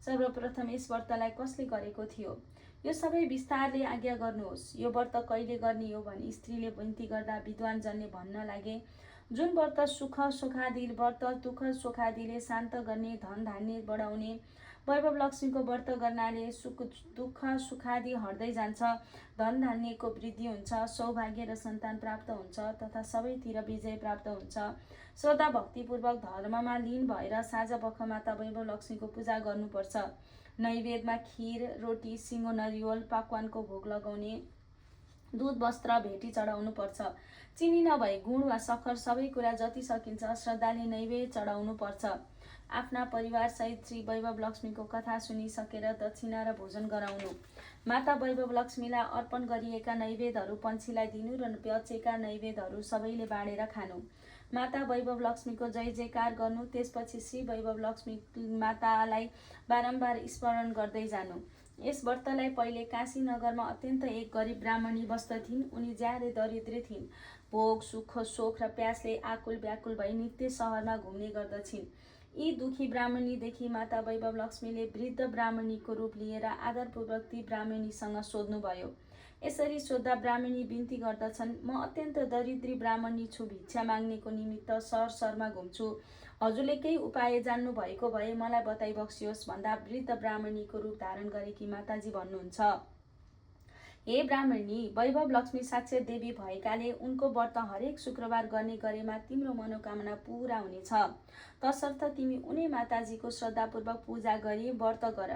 [SPEAKER 1] सर्वप्रथम यस व्रतलाई कसले गरेको थियो? यो सबै विस्तारले आज्ञा गर्नुहोस्। यो व्रत कहिले गर्ने हो भनी स्त्रीले बिन्ती गर्दा विद्वान जनले भन्न लागे, जुन व्रत सुख सुखादि व्रत दुःख सुखादिले शान्त गर्ने, धन धान्य बढाउने, वैभव लक्ष्मीको व्रत गर्नाले दुःख सुखादि हट्दै जान्छ, धन धान्यको वृद्धि हुन्छ, सौभाग्य र सन्तान प्राप्त हुन्छ तथा सबैतिर विजय प्राप्त हुन्छ। श्रद्धा भक्तिपूर्वक धर्ममा लीन भएर साँझपख माता वैभव लक्ष्मीको पूजा गर्नुपर्छ। नैवेद्यमा खीर, रोटी, सिङ्गो, नरिवल, पकवानको भोग लगाउने, दूध, वस्त्र भेटी चढाउनु पर्छ। चिनी नभए गुण वा सक्खर सबै कुरा जति सकिन्छ श्रद्धाले नैवेद्य चढाउनु पर्छ। आफ्ना परिवार सहित श्री वैभव लक्ष्मीको कथा सुनिसकेर दक्षिणा र भोजन गराउनु। माता वैभव लक्ष्मीलाई अर्पण गरिएका नैवेद्यहरू पन्छीलाई दिनु र बचेका नैवेद्यहरू सबैले बाँडेर खानु। माता वैभव लक्ष्मीको जय जयकार गर्नु। त्यसपछि श्री वैभव लक्ष्मी मातालाई बारम्बार स्मरण गर्दै जानु। यस व्रतलाई पहिले काशी नगरमा अत्यन्त एक गरिब ब्राह्मणी बस्दथिन्। उनी ज्यादै दरिद्र थिइन्। भोग सुख शोक र प्यासले आकुल व्याकुल भई नित्य सहरमा घुम्ने गर्दछिन्। यी दुखी ब्राह्मणीदेखि माता वैभव लक्ष्मीले वृद्ध ब्राह्मणीको रूप लिएर आदरपूर्वक ती ब्राह्मणीसँग सोध्नुभयो। यसरी सोद्धा ब्राह्मणी बिन्ती गर्दछन्, म अत्यन्त दरिद्री ब्राह्मणी छु, भिक्षा माग्नेको निमित्त सहरमा घुम्छु। हजुरले केही उपाय जान्नु भएको भए मलाई बताइ बक्सियोस् भन्दा वृद्ध ब्राह्मणीको रूप धारण गरेकी माताजी भन्नुहुन्छ, हे ब्राह्मणी, वैभव लक्ष्मी साक्षात् देवी भएकाले उनको व्रत हरेक शुक्रबार गर्ने गरेमा तिम्रो मनोकामना पूरा हुनेछ। तसर्थ तिमी उनी माताजीको श्रद्धापूर्वक पूजा गरी व्रत गर।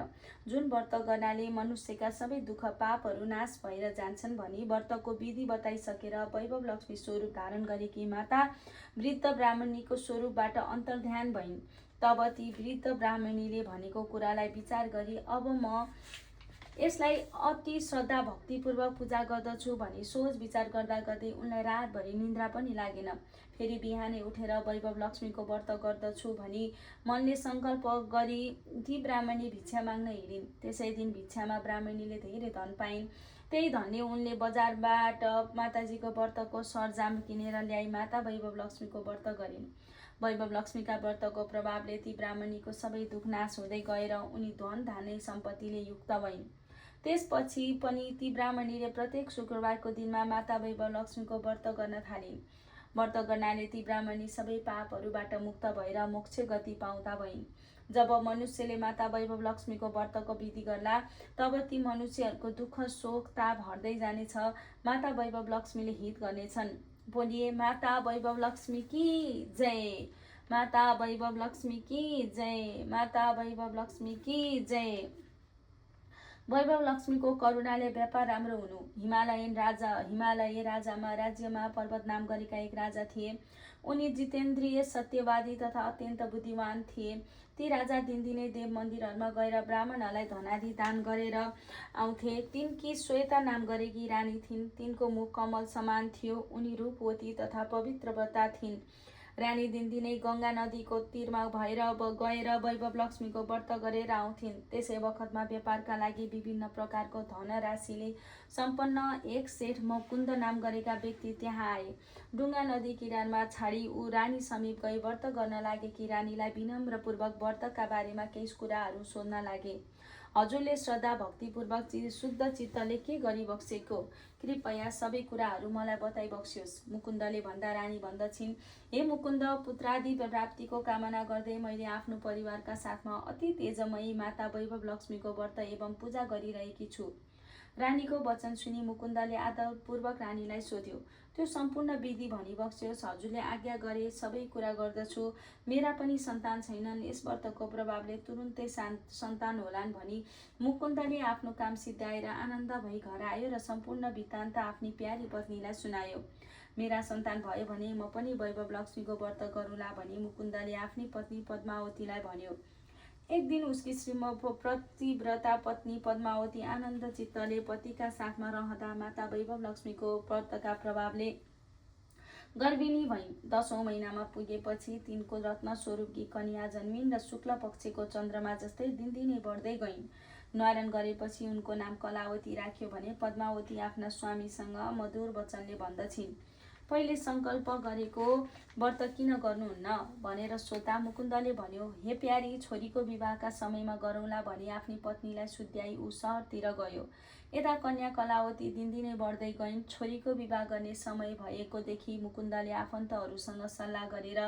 [SPEAKER 1] जुन व्रत गर्नाले मनुष्यका सबै दुःख पापहरू नाश भएर जान्छन् भनी व्रतको विधि बताइसकेर वैभव लक्ष्मी स्वरूप धारण गरेकी माता वृद्ध ब्राह्मणीको स्वरूपबाट अन्तर्ध्यान भइन्। तब ती वृद्ध ब्राह्मणीले भनेको कुरालाई विचार गरी अब म यसलाई अति श्रद्धा भक्तिपूर्वक पूजा गर्दछु भनी सोच विचार गर्दा गर्दै उनलाई रातभरि निन्द्रा पनि लागेन। फेरि बिहानै उठेर वैभव लक्ष्मीको व्रत गर्दछु भनी मनले सङ्कल्प गरी ती ब्राह्मणी भिक्षा माग्न हिँडिन्। त्यसै दिन भिक्षामा ब्राह्मणीले धेरै धन पाइन्। त्यही धनले उनले बजारबाट माताजीको व्रतको सरजाम किनेर ल्याई माता वैभव लक्ष्मीको व्रत गरिन्। वैभव लक्ष्मीका व्रतको प्रभावले ती ब्राह्मणीको सबै दुख नाश हुँदै गएर उनी धन धान्य सम्पत्तिले युक्त भइन्। त्यसपछि पनि ती ब्राह्मणीले प्रत्येक शुक्रबारको दिनमा माता वैभव लक्ष्मीको व्रत गर्न थालिन्। व्रत गर्नाले ती ब्राह्मणी सबै पापहरूबाट मुक्त भएर मोक्ष गति पाउँदा भइन्। जब मनुष्यले माता वैभव लक्ष्मीको व्रतको विधि गर्ला तब ती मनुष्यहरूको दुःख शोक ताप हट्दै जानेछ। माता वैभव लक्ष्मीले हित गर्नेछन्। बोलिए माता वैभव लक्ष्मी की जय, माता वैभव लक्ष्मी की जय, माता वैभव लक्ष्मी की जय। वैभव लक्ष्मीको करुणाले व्यापार राम्रो हुनु। हिमालय राज्यमा पर्वत नाम गरेका एक राजा थिए। उनी जितेन्द्रिय, सत्यवादी तथा अत्यन्त बुद्धिमान थिए। ती राजा दिनदिनै देव मन्दिरहरूमा गएर ब्राह्मणहरूलाई धनादि दान गरेर आउँथे। तिनकी श्वेता नाम गरेकी रानी थिइन्। तिनको मुख कमल समान थियो। उनी रूपवती तथा पवित्र व्रता थिइन्। रानी दिनदिनै गङ्गा नदीको तीरमा गएर वैभव लक्ष्मीको व्रत गरेर आउँथिन्। त्यसै बखतमा व्यापारका लागि विभिन्न प्रकारको धनराशिले सम्पन्न एक सेठ मुकुन्द नाम गरेका व्यक्ति त्यहाँ आए। डुङ्गा नदी किनारमा छाडी ऊ रानी समीप गई व्रत गर्न लागेकी रानीलाई विनम्रपूर्वक व्रतका बारेमा केही कुराहरू सोध्न लागे। हजुरले श्रद्धा भक्तिपूर्वक शुद्ध चित्तले के गरिबक्सेको, कृपया सबै कुराहरू मलाई बताइबक्स्योस्। मुकुन्दले भन्दा रानी भन्दछिन्, हे मुकुन्द, पुत्रादि प्राप्तिको कामना गर्दै मैले आफ्नो परिवारका साथमा अति तेजमयी माता वैभव लक्ष्मीको व्रत एवं पूजा गरिरहेकी छु। रानीको वचन सुनि मुकुन्दले आदरपूर्वक रानीलाई सोध्यो, त्यो सम्पूर्ण विधि भनिबक्स्योस्। हजुरले आज्ञा गरे सबै कुरा गर्दछु। मेरा पनि सन्तान छैनन्। यस व्रतको प्रभावले तुरुन्तै सन्तान होलान् भनी मुकुन्दले आफ्नो काम सिद्ध्याएर आनन्द भई घर आयो र सम्पूर्ण वृत्तान्त आफ्नी प्यारी पत्नीलाई सुनायो। मेरा सन्तान भयो भने म पनि वैभव लक्ष्मीको व्रत गरौँला भनी मुकुन्दले आफ्नी पत्नी पद्मावतीलाई भन्यो। एक दिन उसकी प्रतिव्रता पत्नी पद्मावती आनन्द चित्तले पतिका साथमा रहँदा माता वैभव लक्ष्मीको व्रतका प्रभावले गर्भिणी भइन्। 10औं महिनामा पुगेपछि तिनको रत्न स्वरूपकी कन्या जन्मिन् र शुक्ल पक्षको चन्द्रमा जस्तै दिनदिनै बढ्दै गइन्। न्वारन गरेपछि उनको नाम कलावती राख्यो भने पद्मावती आफ्ना स्वामीसँग मधुर वचनले भन्दछिन्, पहिले सङ्कल्प गरेको व्रत किन गर्नुहुन्न भनेर सोध्दा मुकुन्दले भन्यो, हे प्यारी, छोरीको विवाहका समयमा गरौँला भनी आफ्नी पत्नीलाई सुध्याई ऊ सहरतिर गयो। यता कन्या कलावती दिनदिनै बढ्दै गइन्। छोरीको विवाह गर्ने समय भएको देखि मुकुन्दले आफन्तहरूसँग सल्लाह गरेर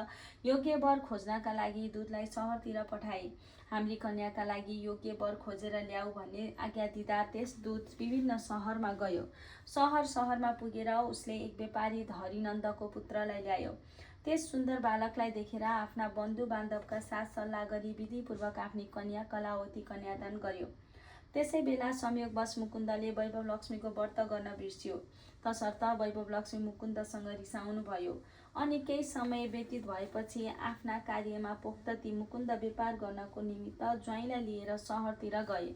[SPEAKER 1] योग्य वर खोज्नका लागि दूतलाई सहरतिर पठाए। हाम्री कन्याका लागि योग्य वर खोजेर ल्याऊ भन्ने आज्ञा दिँदा त्यस दूत विभिन्न सहरमा गयो। सहरमा पुगेर उसले एक व्यापारी धरीनन्दको पुत्रलाई ल्यायो। त्यस सुन्दर बालकलाई देखेर आफ्ना बन्धु बान्धवका साथ सल्लाह गरी विधिपूर्वक आफ्नी कन्या कलावती कन्यादान गर्यो। त्यसै बेला संयोगवश मुकुन्दले वैभव लक्ष्मीको व्रत गर्न बिर्स्यो। तसर्थ वैभव लक्ष्मी मुकुन्दसँग रिसाउनु भयो। अनि केही समय व्यतीत भएपछि आफ्ना कार्यमा पोख्त ती मुकुन्द व्यापार गर्नको निमित्त ज्वाइँलाई लिएर सहरतिर गए।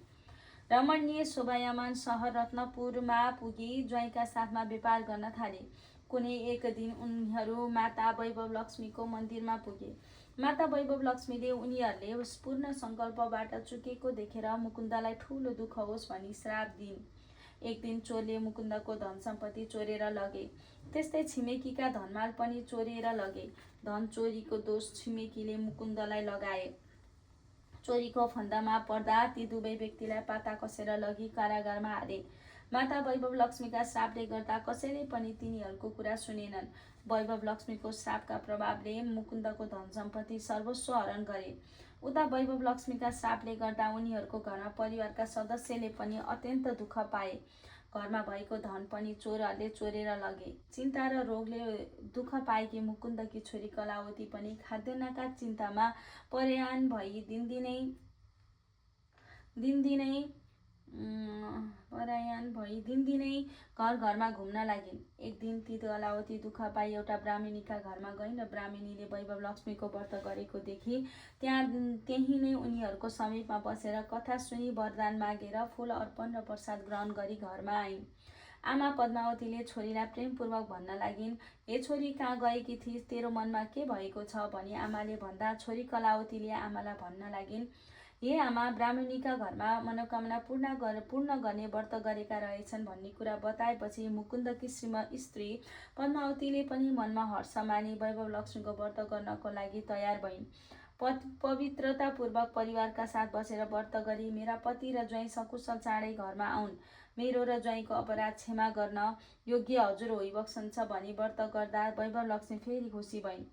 [SPEAKER 1] रमणीय शोभायमान सहर रत्नपुरमा पुगी ज्वाइँका साथमा व्यापार गर्न थाले। कुनै एक दिन उनीहरू माता वैभव लक्ष्मीको मन्दिरमा पुगे। माता वैभव लक्ष्मीले उनीहरूले पूर्ण सङ्कल्पबाट चुकेको देखेर मुकुन्दलाई ठूलो दुःख होस् भनी श्राप दिइन्। एक दिन चोरले मुकुन्दको धन सम्पत्ति चोरेर लगे। त्यस्तै छिमेकीका धनमाल पनि चोरेर लगे। धन चोरीको दोष छिमेकीले मुकुन्दलाई लगाए। चोरीको फन्दामा पर्दा ती दुवै व्यक्तिलाई पाता कसेर लगी कारागारमा हाले। माता वैभव लक्ष्मीका श्रापले गर्दा कसैले पनि तिनीहरूको कुरा सुनेनन्। वैभव लक्ष्मीको श्रापका प्रभावले मुकुन्दको धन सम्पत्ति सर्वस्व हरण गरे। उता वैभव लक्ष्मीका श्रापले गर्दा उनीहरूको घरमा परिवारका सदस्यले पनि अत्यन्त दुःख पाए। घरमा भएको धन पनि चोरहरूले चोरेर लगे। चिन्ता र रोगले दुःख पाएकी मुकुन्दकी छोरी कलावती पनि खाद्यान्नका चिन्तामा परेयान भई दिनदिनै घर घरमा घुम्न लागिन्। एक दिन ती कलावती दुःख पाई एउटा ब्राह्मणीका घरमा गइन् र ब्राह्मणीले वैभव लक्ष्मीको व्रत गरेको देखि त्यही नै उनीहरूको समीपमा बसेर कथा सुनि वरदान मागेर फूल अर्पण र प्रसाद ग्रहण गरी घरमा आइन्। आमा पद्मावतीले छोरीलाई प्रेमपूर्वक भन्न लागिन्, हे छोरी, कहाँ गएकी थिइस्? तेरो मनमा के भएको छ भनी आमाले भन्दा छोरी कलावतीले आमालाई भन्न लागिन्, हे आमा, ब्राह्मणीका घरमा मनोकामना पूर्ण गर्ने व्रत गरेका रहेछन् भन्ने कुरा बताएपछि मुकुन्दकी स्त्री पद्मावतीले पनि मनमा हर्ष मानी वैभव लक्ष्मीको व्रत गर्नको लागि तयार भइन्। पवित्रतापूर्वक परिवारका साथ बसेर व्रत गरी मेरा पति र ज्वाइँ सकुशल चाँडै घरमा आउन्, मेरो र ज्वाइँको अपराध क्षमा गर्न योग्य हजुर होइबक्सन्छ भनी व्रत गर्दा वैभव लक्ष्मी फेरि खुसी भइन्।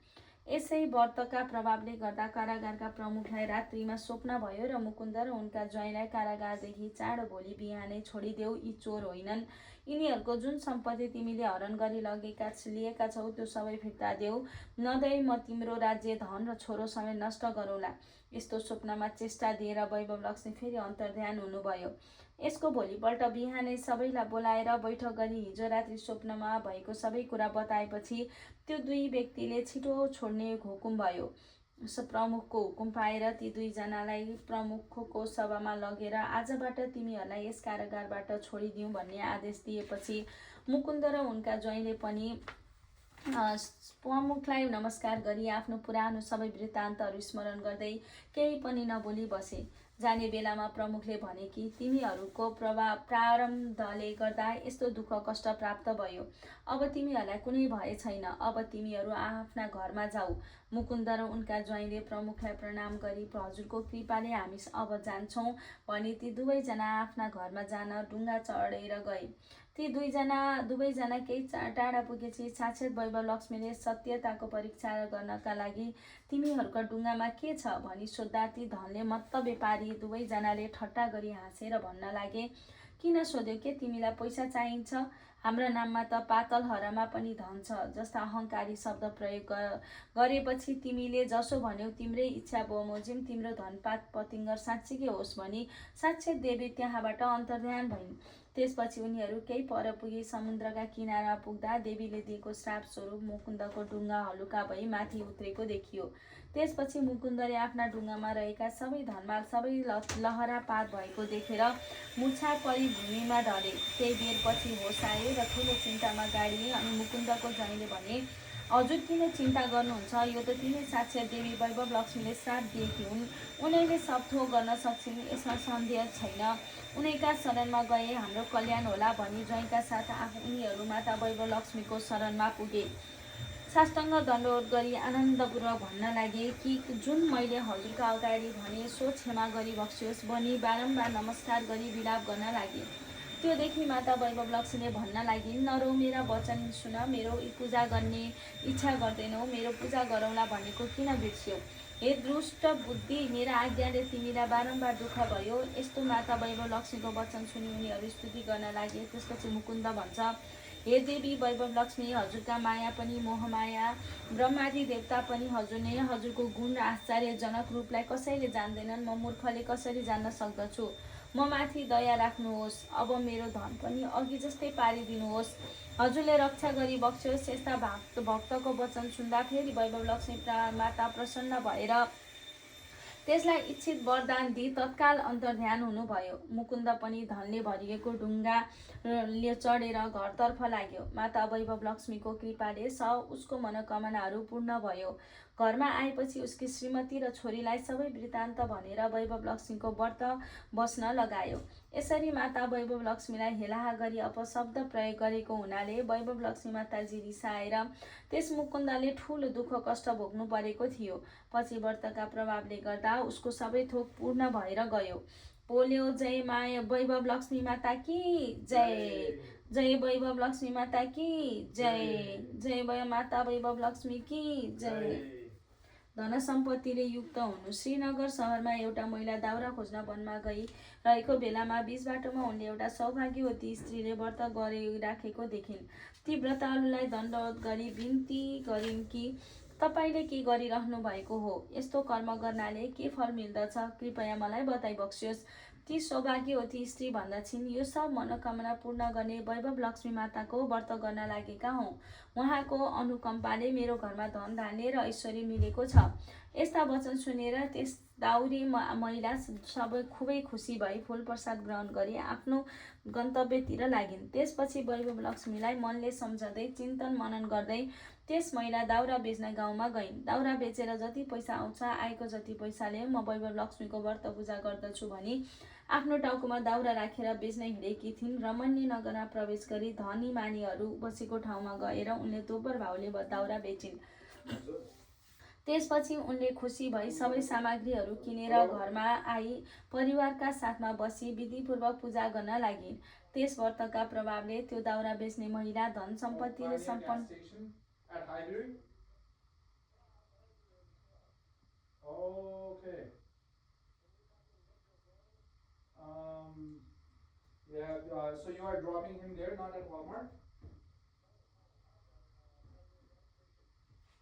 [SPEAKER 1] यसै व्रतका प्रभावले गर्दा कारागारका प्रमुखलाई रात्रिमा स्वप्न भयो र मुकुन्द र उनका ज्वाइँलाई कारागारदेखि चाँडो भोलि बिहानै छोडिदेऊ, यी चोर होइनन्, यिनीहरूको जुन सम्पत्ति तिमीले हरण गरी लिएका छौ त्यो सबै फिर्ता देऊ, नदै म तिम्रो राज्य, धन र छोरो समेत नष्ट गरौँला। यस्तो स्वप्नमा चेष्टा दिएर वैभव लक्ष्मी फेरि अन्तर्ध्यान हुनुभयो। यसको भोलिपल्ट बिहानै सबैलाई बोलाएर बैठक गरी हिजो रात्रि स्वप्नमा भएको सबै कुरा बताएपछि त्यो दुई व्यक्तिले छिटो छोड्ने हुकुम भयो। प्रमुखको हुकुम पाएर ती दुईजनालाई प्रमुखको सभामा लगेर आजबाट तिमीहरूलाई यस कारागारबाट छोडिदिउँ भन्ने आदेश दिएपछि मुकुन्द र उनका ज्वाइँले पनि प्रमुखलाई नमस्कार गरी आफ्नो पुरानो सबै वृत्तान्तहरू स्मरण गर्दै केही पनि नबोली बसे। जाने बेलामा प्रमुखले भने कि तिमीहरूको प्रारब्धले गर्दा यस्तो दुःख कष्ट प्राप्त भयो, अब तिमीहरूलाई कुनै भय छैन, अब तिमीहरू आफ्ना घरमा जाऊ। मुकुन्द र उनका ज्वाइँले प्रमुखलाई प्रणाम गरी हजुरको कृपाले हामी अब जान्छौँ भनी ती दुवैजना आफ्ना घरमा जान डुङ्गा चढेर गए। ती दुवैजना केही टाढा पुगेपछि साक्षात् वैभव लक्ष्मीले सत्यताको परीक्षा गर्नका लागि तिमीहरूको डुङ्गामा के छ भनी सोद्धा ती धनले मत्त व्यापारी दुवैजनाले ठट्टा गरी हाँसेर भन्न लागे, किन सोध्यो? के तिमीलाई पैसा चाहिन्छ? हाम्रा नाममा त पातलहरामा पनि धन छ जस्ता अहङ्कारी शब्द प्रयोग गरेपछि तिमीले जसो भन्यौ तिम्रै इच्छा बमोजिम, तिम्रो धनपात पतिङ्गर साँच्चीकै होस् भनी साक्षात् देवी त्यहाँबाट अन्तर्ध्यान भइन्। त्यसपछि उनीहरू केही पर पुगी समुद्रका किनारमा पुग्दा देवीले दिएको श्राप स्वरूप मुकुन्दको डुङ्गा हलुका भई माथि उत्रेको देखियो। त्यसपछि मुकुन्दले आफ्ना डुङ्गामा रहेका सबै धनमाल सबै लहरापात भएको देखेर मुछा परी भूमिमा ढले। केही बेरपछि होस आयो र ठुलो चिन्तामा गाडिए अनि मुकुन्दको ज्वाइँले भने, हजुर किन चिन्ता गर्नुहुन्छ? यो त तिनै साक्षात् देवी वैभव लक्ष्मीले श्राप दिएकी हुन्, उनैले सब थोक गर्न सक्छिन्, यसमा सन्देह छैन। उनैका शरणमा गए हाम्रो कल्याण होला भनी ज्वाइँका साथ उनीहरू माता वैभव लक्ष्मीको शरणमा पुगे। साष्टाङ्ग दण्डवत गरी आनन्दपूर्वक भन्न लागे कि जुन मैले हजुरका अगाडि भने सो क्षमा गरी बक्सियोस् भनी बारम्बार नमस्कार गरी विलाप गर्न लागे। त्यो देखि माता वैभव लक्ष्मीले भन्न लागिन्, नरौ, मेरा वचन सुन, मेरो पूजा गर्ने इच्छा गर्दैनौ, मेरो पूजा गरौँला भनेको किन बिर्स्यौ? हे दुष्ट बुद्धि, मेरा आज्ञाले तिमीलाई बारम्बार दुःख भयो। यस्तो माता वैभव लक्ष्मीको वचन सुनि उनीहरू स्तुति गर्न लागे। त्यसपछि मुकुन्द भन्छ, हे देवी वैभव लक्ष्मी, हजुरका माया पनि मोहमाया, ब्रह्मादि देवता पनि हजुर नै, हजुरको गुण र आश्चर्यजनक रूपलाई कसैले जान्दैनन्, म मूर्खले कसरी जान्न सक्दछु? म माथि दया राख्नुहोस्, अब मेरो धन पनि अघि जस्तै पारिदिनुहोस्, हजुरले रक्षा गरी बक्स्योस्। यस्ता भक्तको वचन सुन्दा फेरि वैभव लक्ष्मी माता प्रसन्न भएर त्यसलाई इच्छित वरदान दिई तत्काल अन्तर्ध्यान हुनुभयो। मुकुन्द पनि धनले भरिएको डुङ्गा चढेर घरतर्फ लाग्यो। माता वैभव लक्ष्मीको कृपाले उसको मनोकामनाहरू पूर्ण भयो। घरमा आएपछि उसकी श्रीमती र छोरीलाई सबै वृत्तान्त भनेर वैभव लक्ष्मीको व्रत बस्न लगायो। यसरी माता वैभव लक्ष्मीलाई हेलाहा गरी अपशब्द प्रयोग गरेको हुनाले वैभव लक्ष्मी माताजी रिसाएर त्यस मुकुन्दले ठुलो दुःख कष्ट भोग्नु परेको थियो। पछि व्रतका प्रभावले गर्दा उसको सबै थोक पूर्ण भएर गयो। बोल्यो जय माया वैभव लक्ष्मी माता की जय, जय वैभव लक्ष्मी माता की जय, जय माता वैभव लक्ष्मी की जय। धनसम्पत्तिले युक्त हुनु। श्रीनगर सहरमा एउटा महिला दाउरा खोज्न वनमा गई रहेको बेलामा बीच बाटोमा उनले एउटा सौभाग्यवती स्त्रीले व्रत गरिराखेको देखिन्। ती व्रतालुलाई दण्डवत गरी बिन्ती गरिन् कि तपाईले के गरिरहनु भएको हो? यस्तो कर्म गर्नाले के फल मिल्दछ? कृपया मलाई बताइबक्सियोस्। ती सौभाग्यवती स्त्री भन्दछिन्, यो सब मनोकामना पूर्ण गर्ने वैभव लक्ष्मी माताको व्रत गर्न लागेका हौँ। उहाँको अनुकम्पाले मेरो घरमा धन धान्य र ऐश्वर्य मिलेको छ। यस्ता वचन सुनेर त्यस दाउरी महिला सबै खुबै खुसी भई फूल प्रसाद ग्रहण गरी आफ्नो गन्तव्यतिर लागिन्। त्यसपछि वैभव लक्ष्मीलाई मनले सम्झँदै चिन्तन मनन गर्दै त्यस महिला दाउरा बेच्न गाउँमा गइन्। दाउरा बेचेर जति पैसा आउँछ, आएको जति पैसाले म वैभव लक्ष्मीको व्रत पूजा गर्दछु भनी आफ्नो टाउकोमा दाउरा राखेर बेच्न हिँडेकी थिइन्। रमणीय नगरमा प्रवेश गरी धनी मानीहरू बसेको ठाउँमा गएर उनले दोब्बर भावले दाउरा बेचिन्। त्यसपछि उनले खुसी भई सबै सामग्रीहरू किनेर घरमा आई परिवारका साथमा बसी विधिपूर्वक पूजा गर्न लागिन्। त्यस व्रतका प्रभावले त्यो दाउरा बेच्ने महिला धन सम्पत्तिले सम्पन्न
[SPEAKER 3] So you are dropping him there, not at Walmart?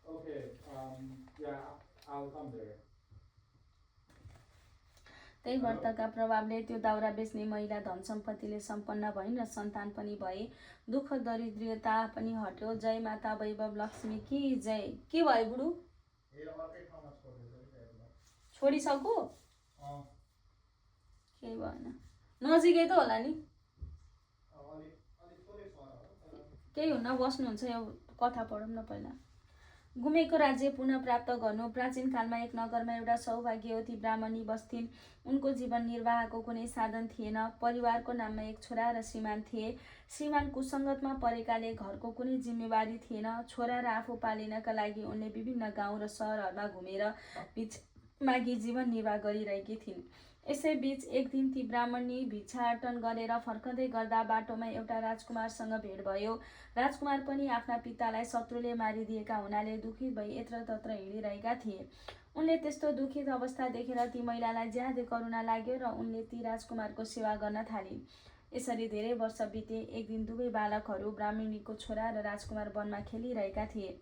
[SPEAKER 3] Okay, yeah, I'll come there.
[SPEAKER 1] त्यही व्रतका प्रभावले त्यो दाउरा बेच्ने महिला धन सम्पत्तिले सम्पन्न भइन् र सन्तान पनि भए। दुःख दरिद्रता पनि हट्यो। जय माता वैभव लक्ष्मी की जय। के भयो बुढु? छोडिसक्यो? केही भएन, नजिकै त होला नि। केही हुन्न, बस्नुहुन्छ। यो कथा पढौँ न पहिला। गुमेको राज्य पुनः प्राप्त गर्नु। प्राचीन कालमा एक नगरमा एउटा सौभाग्यवती ब्राह्मणी बस्थिन्। उनको जीवन निर्वाहको कुनै साधन थिएन। परिवारको नाममा एक छोरा र श्रीमान थिए। श्रीमान कुसङ्गतमा परेकाले घरको कुनै जिम्मेवारी थिएन। छोरा र आफू पालिनका लागि उनले विभिन्न गाउँ र सहरहरूमा घुमेर भिक्षा मागी जीवन निर्वाह गरिरहेकी थिइन्। यसैबीच एक दिन ती ब्राह्मणी भिक्षाटन गरेर फर्कँदै गर्दा बाटोमा एउटा राजकुमारसँग भेट भयो। राजकुमार पनि आफ्ना पितालाई शत्रुले मारिदिएका हुनाले दुखित भई यत्रतत्र हिँडिरहेका थिए। उनले त्यस्तो दुखित अवस्था देखेर ती महिलालाई ज्यादै करुणा लाग्यो र उनले ती राजकुमारको सेवा गर्न थालिन्। यसरी धेरै वर्ष बिते। एक दिन दुवै बालकहरू ब्राह्मणीको छोरा र राजकुमार वनमा खेलिरहेका थिए।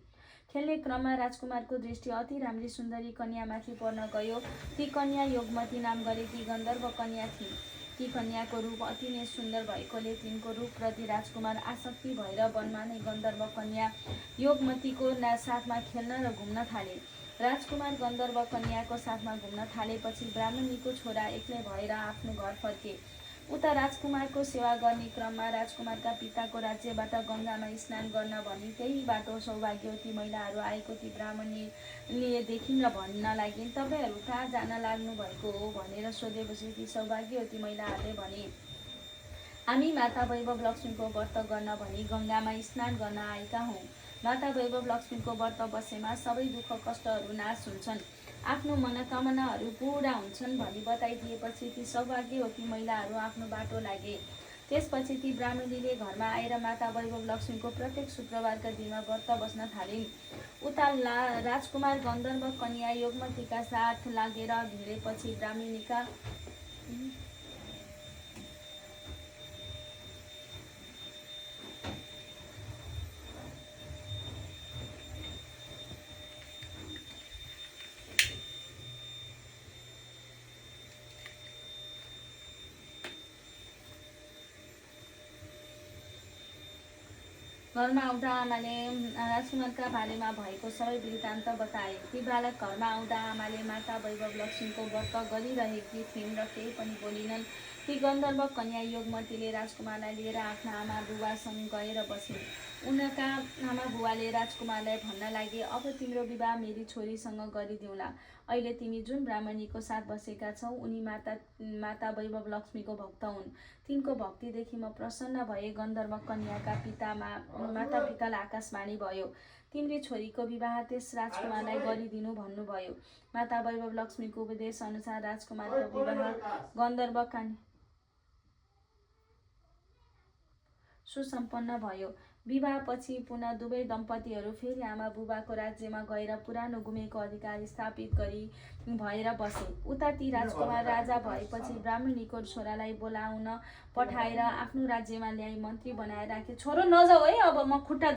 [SPEAKER 1] खेल्ने क्रममा राजकुमारको दृष्टि अति राम्री सुन्दरी कन्यामाथि पर्न गयो। ती कन्या योगमती नाम गरेकी गन्धर्व कन्या थिइन्। ती कन्याको रूप अति नै सुन्दर भएकोले तिनको रूपप्रति राजकुमार आसक्ति भएर वनमा नै गन्धर्व कन्या योगमतीको साथमा खेल्न र घुम्न थाले। राजकुमार गन्धर्व कन्याको साथमा घुम्न थालेपछि ब्राह्मणीको छोरा एक्लै भएर आफ्नो घर फर्के। उता राजकुमारको सेवा गर्ने क्रममा राजकुमारका पिताको राज्यबाट गङ्गामा स्नान गर्न भनी त्यही बाटो सौभाग्यवती महिलाहरू आएको ती ब्राह्मणीले देखिन् र भन्न लागिन्, तपाईँहरू कहाँ जान लाग्नु भएको हो भनेर सोधेपछि ती सौभाग्यवती महिलाहरूले भने, हामी माता वैभव लक्ष्मीको व्रत गर्न भनी गङ्गामा स्नान गर्न आएका हौँ। माता वैभव लक्ष्मीको व्रत बसेमा सबै दुःख कष्टहरू नाश हुन्छन्, आफ्नो मनोकामनाहरू पूरा हुन्छन् भनी बताइदिएपछि ती सौभाग्यवती महिलाहरू आफ्नो बाटो लागे। त्यसपछि ती ब्राह्मणीले घरमा आएर माता वैभव लक्ष्मीको प्रत्येक शुक्रबारका दिनमा व्रत बस्न थालिन्। उता राजकुमार गन्धर्व कन्या योगमतीका साथ लागेर भिडेपछि ब्राह्मणीका घरमा आउँदा आमाले राजकुमारका बारेमा भएको सबै वृत्तान्त बताए। ती बालक घरमा आउँदा आमाले माता वैभव लक्ष्मीको व्रत गरिरहेकी थिइन् र केही पनि बोलिनन्। ती गन्धर्व कन्या योगमतीले राजकुमारलाई लिएर आफ्ना आमा बुबासँग गएर बसिन्। उनका आमा बुवाले राजकुमारलाई भन्न लागे, अब तिम्रो विवाह मेरी छोरीसँग गरिदिउँला। अहिले तिमी जुन ब्राह्मणीको साथ बसेका छौ उनी माता वैभव लक्ष्मीको भक्त हुन्। तिनको भक्तिदेखि म प्रसन्न भए। गन्धर्व कन्याका माता पितालाई आकाशवाणी भयो, तिम्री छोरीको विवाह त्यस राजकुमारलाई गरिदिनु भन्नुभयो। माता वैभव लक्ष्मीको उपदेश अनुसार राजकुमारको विवाह गन्धर्व कन्या सुसम्पन्न भयो। विवाहपछि पुनः दुवै दम्पतिहरू फेरि आमा बुबाको राज्यमा गएर पुरानो गुमेको अधिकार स्थापित गरी भएर बसे। उता ती राजकुमार राजा भएपछि ब्राह्मणीको छोरालाई बोलाउन पठाएर आफ्नो राज्यमा ल्याई मन्त्री बनाएर राखे। छोरो नजाऊ है, अब म खुट्टा